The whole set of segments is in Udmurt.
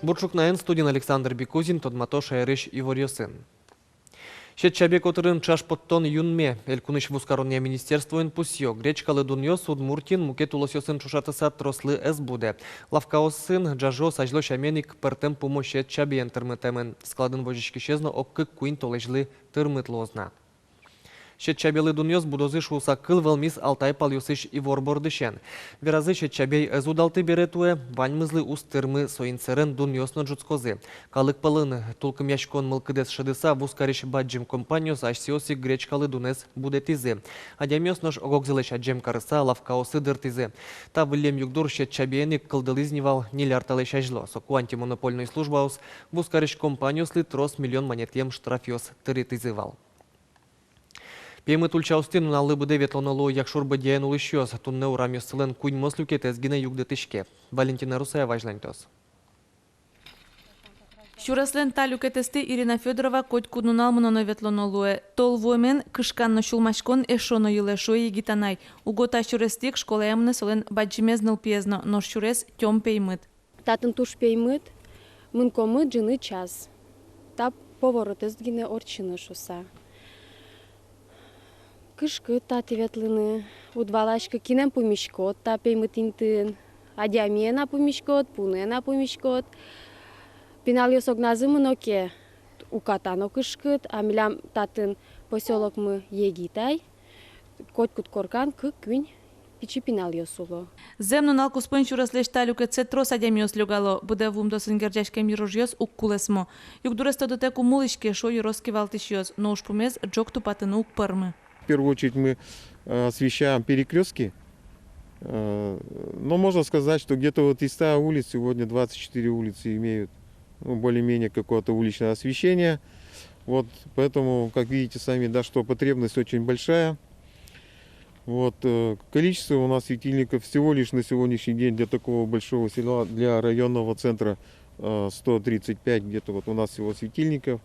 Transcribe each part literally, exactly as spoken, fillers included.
Бур ӵукнаен! Студиын Александр Бекузин. Тодмато шаерысь иворъёсын. Сьӧд сябей котырын ӵаш поттон юнме. Элькунысь вузкаронъя министерствоын пусъё: гречкалы дунъёс Удмуртиын мукет улосъёсын ӵошатыса трослы ӧз будэ. Лавкаосын ӝажыос азьло сямен ик пӧртэм пумо сьӧд сябеен тырмытэмын. Складын возиськисез но ог кык-куинь толэзьлы тырмыт луоз на. Сьӧд сябейлы дунъёс будозы шуыса кыл вӧлмиз Алтай палъёсысь ивор бордысен. Веразы, сьӧд сябей ӧз удалты бере, туэ ваньмызлы уз тырмы, соин сэрен дунъёс но ӝутскозы. Калык пӧлын тулкымъяськон мылкыдэз шӧдыса, вузкарись бадӟым компаниос асьсэос ик гречкалы дунэз будэтӥзы. Адямиос нош ог-огзылэсь адӟем карыса лавкаосы дыртӥзы. Та выллем югдур сьӧд сябеен ик кылдылӥз ни вал ньыль ар талэсь азьло. Соку антимонопольной службаос вузкарись компаниослы трос миллион манетъем штрафъёс тыретӥзы вал. Пеймыт ульчаостӥ нуналлы быдэ ветлоно луо Якшур-Бӧдьяын улӥсьёс. Туннэ урамъёссылэн куиньмос люкетэз гинэ югдытӥське. Валентина Русаева азьланьтоз. Сюреслэн та люкетэстӥ Ирина Фёдорова котькуд нунал мыноно-ветлоно луэ. Тол вуэмен кышкан но сюлмаськон эшшо но йылэ, шуэ егит анай. Уго та сюрестӥ ик школае мынэ солэн бадӟымез нылпиез но, нош сюрес тём, пеймыт. Татын туж пеймыт, мынкомы ӝыны час. Та поворотэз гинэ ортчыны шуыса. Кышкыт татӥ ветлыны, уд валаськы, кинэн пумиськод та пеймыт интыын. Адямиен-а пумиськод, пуныен-а пумиськод. Пиналъёс огназы мыно ке, уката но кышкыт, а милям татын посёлокмы егит ай. Котькуд коркан кык-куинь пичи пиналъёс уло. Зэм, нунал куспын сюреслэсь та люкетсэ трос адямиос лёгало. Быдэ вуымтэосын герӟаськем йырожъёс уг кулэсмо. Югдурез тодытэк ум улӥське, шуо ёрос кивалтӥсьёс, но ужпумез ӝог тупатыны уг пӧрмы. В первую очередь мы, э, освещаем перекрёстки. Э, но можно сказать, что где-то вот из ста улиц сегодня двадцать четыре улицы имеют, ну, более-менее какое-то уличное освещение. Вот, поэтому, как видите сами, да, что потребность очень большая. Вот, э, количество у нас светильников всего лишь на сегодняшний день для такого большого села, для районного центра, э, сто тридцать пять где-то вот у нас всего светильников.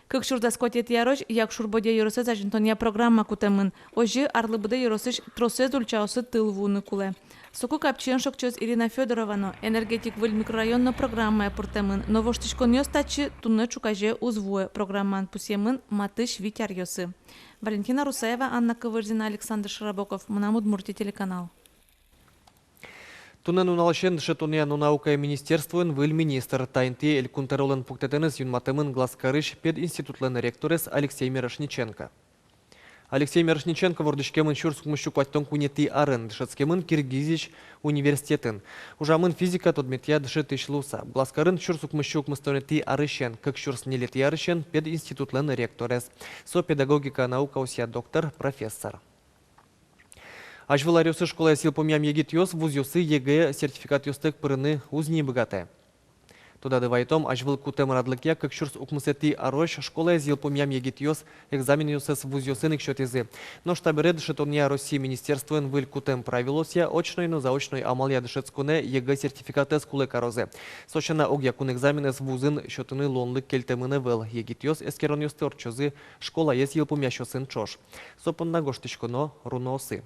Кык сюрс дас куатетӥ арозь Якшур-Бӧдья ёросэз азинтонъя программа кутэмын. Озьы арлы быдэ ёросысь тросэз ульчаосы тыл вуыны кулэ. Соку капчиен шокчоз Ирина Фёдорова но. «Энергетик выль микрорайон» но программае пыртэмын. Но воштӥськонъёс татчы туннэ ӵуказе уз вуэ. Программаын пусъемын матысь вить аръёсы. Валентина Русаева, Анна Ковырзина, Александр Широбоков, «Мынам Удмуртие» телеканал. Туннэ нуналысен дышетонъя но наукая министерствоын выль министр. Та интые Элькун тӧролэн пуктэтэныз юнматэмын Глазкарысь пединститутлэн ректорез Алексей Мирошниченко. Алексей Мирошниченко вордӥськемын сюрс укмыссю куатьтон куинетӥ арын, дышетскемын Киргизиысь университетын. Ужамын физика тодметъя дышетӥсь луыса. Глазкарын сюрс укмыссю укмыстонэтӥ арысен кык сюрс ньылетӥ арысен пединститутлэн ректорез. Со педагогика наукаосъя доктор, профессор. Азьвыл аръёсы школаез йылпумъям егитъёс вузъёсы ЕГЭ сертификатъёстэк пырыны уз ни быгатэ. Тодады вайытом, азьвыл кутэм радлыкъя кык сюрс укмысэтӥ арозь школаез йылпумъям егитъёс экзаменъёссэс вузъёсын ик сётӥзы. Нош табере дышетонъя Россия министерствоен выль кутэм правилоосъя очной но заочной амалъя дышетсконэ ЕГЭ сертификатэз кулэ карозы. Со сяна, огъякун экзаменэз вузын сётыны луонлык кельтэмын ӧвӧл. Егитъёс эскеронъёсты ортчозы школаез йылпумъясьёсын ӵош. Со понна гожтӥськоно РУНОосы.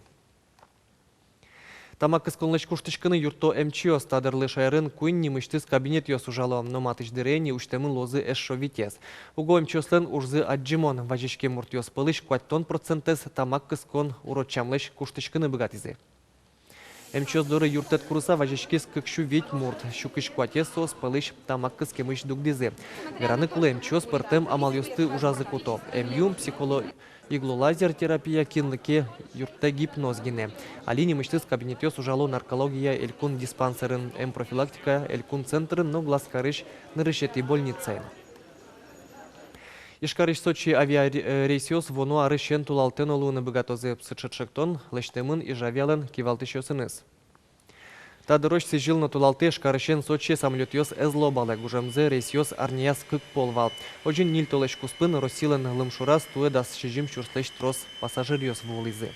Тамак кысконлэсь куштӥськыны юртто эмчиос. Та дырлы шаерын куинь нимысьтыз кабинетъёс ужало, но матысь дыре ини усьтэмын луозы эшшо витез. Уго эмчиослэн ужзы адӟымон. Вазиськем муртъёс пӧлысь куатьтон процентэз тамак кыскон уродчамлэсь куштӥськыны быгатӥзы. Эмчиос доры юрттэт курыса вазиськиз кык сю вить мурт, сю кызь куатез соос пӧлысь тамак кыскемысь дугдӥзы. Вераны кулэ, эмчиос пӧртэм амалъёсты ужазы куто. Эмъюм, психоло-, иглолазер терапия, кинлы ке юрттэ гипноз гинэ. Али нимысьтыз кабинетъёс ужало наркология элькун диспансерын, эмпрофилактика элькун центрын но Глазкарысь нырысетӥ больницаын. Ижкарысь Сочи авиарейсъёс вуоно арысен толалтэ но луыны быгатозы. Сыӵе ӵектон лэсьтэмын Ижавиалэн кивалтӥсьёсыныз. Та дырозь сӥзьыл но толалтэ Ижкарысен Сочие самолётъёс ӧз лобалэ. Гужемзэ рейсъёс арняяз кык пол вал. Озьы ньыль толэзь куспын Россилэн лымшораз туэ дас сизьым сюрслэсь трос пассажиръёс вуылӥзы.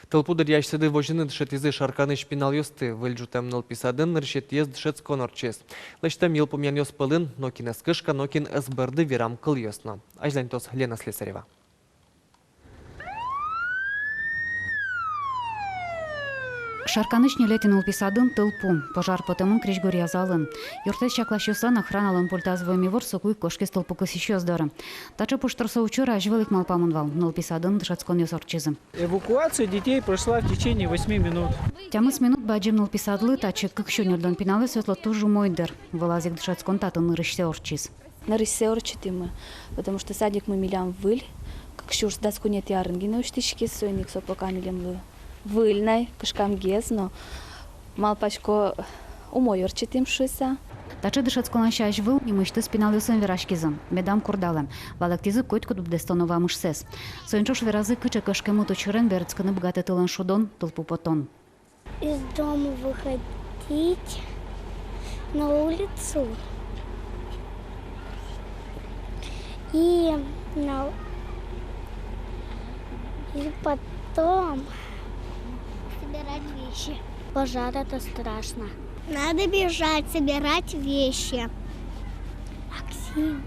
Тылпу дыръя асьсэды возьыны дышетӥзы Шарканысь пиналъёсты. Выль ӝутэм нылпи садын нырысетӥез дышетскон ортчиз. Лэсьтэм йылпумъянъёс пӧлын нокин ӧз кышка, нокин ӧз бӧрды верам кылъёс но. Азьланьтоз Лена Слесарева. Шарканысь ньылетӥ нылпи садын тылпу. Пожар потэмын крезьгуръя залын. Юртэз чакласьёслэн охраналэн пультаз вуэм ивор соку ик кошкиз тылпу кысӥсьёс доры. Таӵе пуштросо учыр азьвыл ик малпамын вал, нылпи садын дышетсконъёс ортчизы. Эвакуация детей прошла в течение восьми минут. Тямыс минут бадӟым нылпи садлы, татчы кык сю ньыльдон пиналъёс ветло, туж умой дыр. Вылаз ик дышетскон татын нырысьсэ ортчиз. Нырысьсэ ортчытӥмы, потому что садикмы милям выль, кык сюрс дас куинетӥ арын гинэ усьтӥськиз, соин ик со пока милемлы выль на, кышкамгес, но малпасько, умой ортчытӥм шуыса. Таӵе дышетсконлэсь азьвыл нимысьтыз пиналъёсын вераськизы, медам курдалэ. Валэктӥзы котькуд быдэстоно вамышсэс. Соин ӵош веразы, кыӵе кышкемыт учырен берытскыны быгатэ тылэн шудон, тылпу потон. Из дома выходить на улицу и на, и потом собирать вещи. Пожар — это страшно. Надо бежать, собирать вещи. Максим.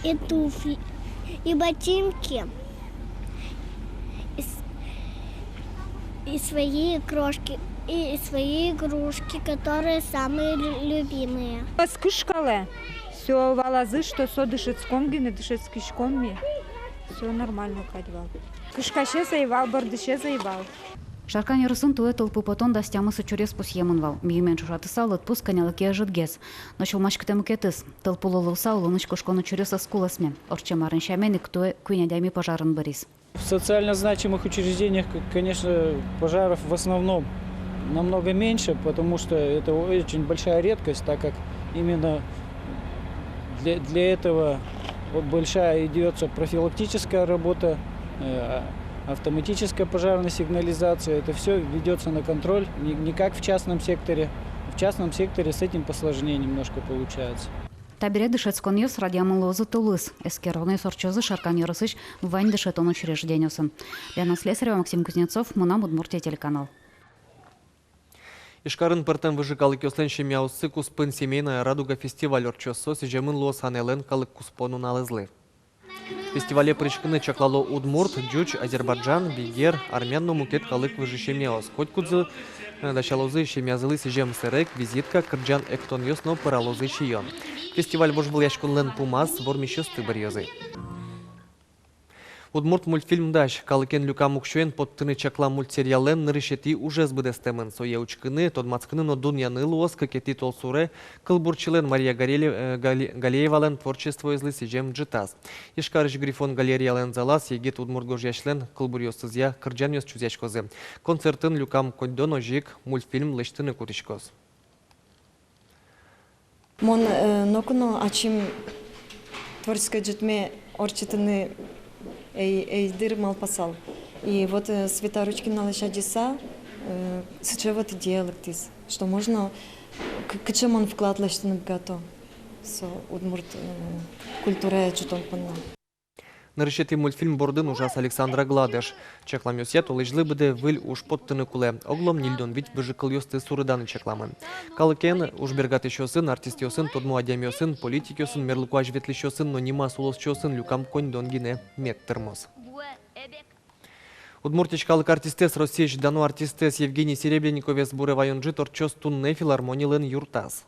И туфли, и ботинки, и с-, и свои крошки, и свои игрушки, которые самые лю-, любимые. Ас кышкалэ, со валазы, что со дышетскон гинэ, дышетскиськом ми. Всё нормально кадь вал. Кышкасез ӧй вал, бӧрдӥсез ӧй вал. Шаркан ёросын туэ тылпу потон дас тямыс учыръёс пусъемын вал. Мимален ӵошатыса, лыдпус кӧня ке ӧжытгес. Но сюлмаськытэ мукетыз: тылпулы луыса улонысь кошкон учыръёс ӧз кулэсме. Ортчем арын сямен ик туэ куинь адями пожарын быриз. В социально значимых учреждениях, к-, конечно, пожаров в основном намного меньше, потому что это очень большая редкость, так как именно для, для этого вот большая идётся профилактическая работа, э, автоматическая пожарная сигнализация. Это всё ведётся на контроль, не, не как в частном секторе. В частном секторе с этим посложнее немножко получается. Табере дышетсконъёс радъямын луозы тулыс. Эскеронъёс ортчозы Шаркан ёросысь вань дышетон учреждениосын. Лена Слесарева, Максим Кузнецов, «Мынам Удмуртие» телеканал. Ижкарын пӧртэм выжы калыкъёслэн семьяоссы куспын «Семейная радуга» фестиваль ортчоз. Со сӥземын луоз Анайлэн калык куспо нуналызлы. Фестивале пыриськыны чаклало удмурт, ӟуч, азербайджан, бигер, армян но мукет калык выжы семьяос. Котькудзы, э, дасялозы семьязылы сӥзем сэрег, визитка, кырӟан-эктонъёс но пӧралозы сиён. Фестиваль вожвылъяськонлэн пумаз вормисьёсты быръёзы. Удмурт мультфильм дась. Калыкен люкам уксёен поттыны чаклам мультсериаллэн нырысетӥ ужез быдэстэмын. Сое учкыны, тодматскыны но дунъяны луоз кыкетӥ толсуре кылбурчилэн Мария Гареле-, э, Гале-, Галеевалэн творчествоезлы сӥзем ӝытаз. Ижкарысь «Грифон» галереялэн залаз егит удмурт гожъясьлэн кылбуръёсызъя кырӟанъёс чузъяськозы. Концертын люкам коньдон озьы ик мультфильм лэсьтыны кутӥськоз. Мон, э, ноку но ачим творческой ӝытме ортчытыны ӧй, ӧй дыр малпасал. И вот, э, Света Ручкиналэсь адӟыса, э, сыӵе вот идея лыктӥз, что можно к-, кыӵе мон вклад лэсьтыны быгато со удмурт, э, культурая ӝутон понна. Нырысетӥ мультфильм бордын ужаз Александра Гладыш. Чакламъёсъя, толэзьлы быдэ выль уж поттыны кулэ. Оглом ньыльдон вить выжыкылъёсты суреданы чакламын. Калыкен, уж бергатӥсьёсын, артистъёсын, тодмо адямиосын, политикъёсын, мерлыко азьветлӥсьёсын но нимаз улосчиосын люкам коньдон гинэ мед тырмоз. Удмуртиысь калык артистэз, Россиысь дано артистэз Евгений Серебренниковез буре ваён ӝыт ортчоз туннэ филармонилэн юртаз.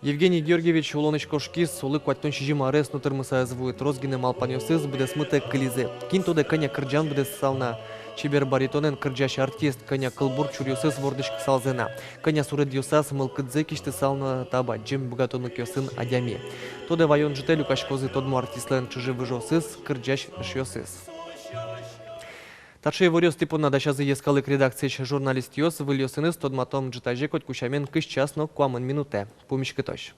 Евгений Георгиевич улонысь кошкиз, солы куатьтон сизьым арес но тырмыса ӧз вуы. Трос гинэ малпанъёсыз быдэсмытэк кылизы. Кин тодэ, кӧня кырӟан быдэсысал на чебер баритонэн кырӟась артист, кӧня кылбур чуръёсыз вордӥськысалзы на, кӧня суредъёсаз мылкыдзэ кисьтысал на та бадӟым быгатонлыкъёсын адями. Тодэ, ваён ӝытэ люкаськозы тодмо артистлэн чыжы-выжыосыз, кырӟась эшъёсыз. Таӵе иворъёс тӥ понна дасязы йӧскалык редакциысь журналистъёс. Выльёсыныз тодматом ӝытазе котьку сямен кызь час но куамын минутэ. Пумиськытозь.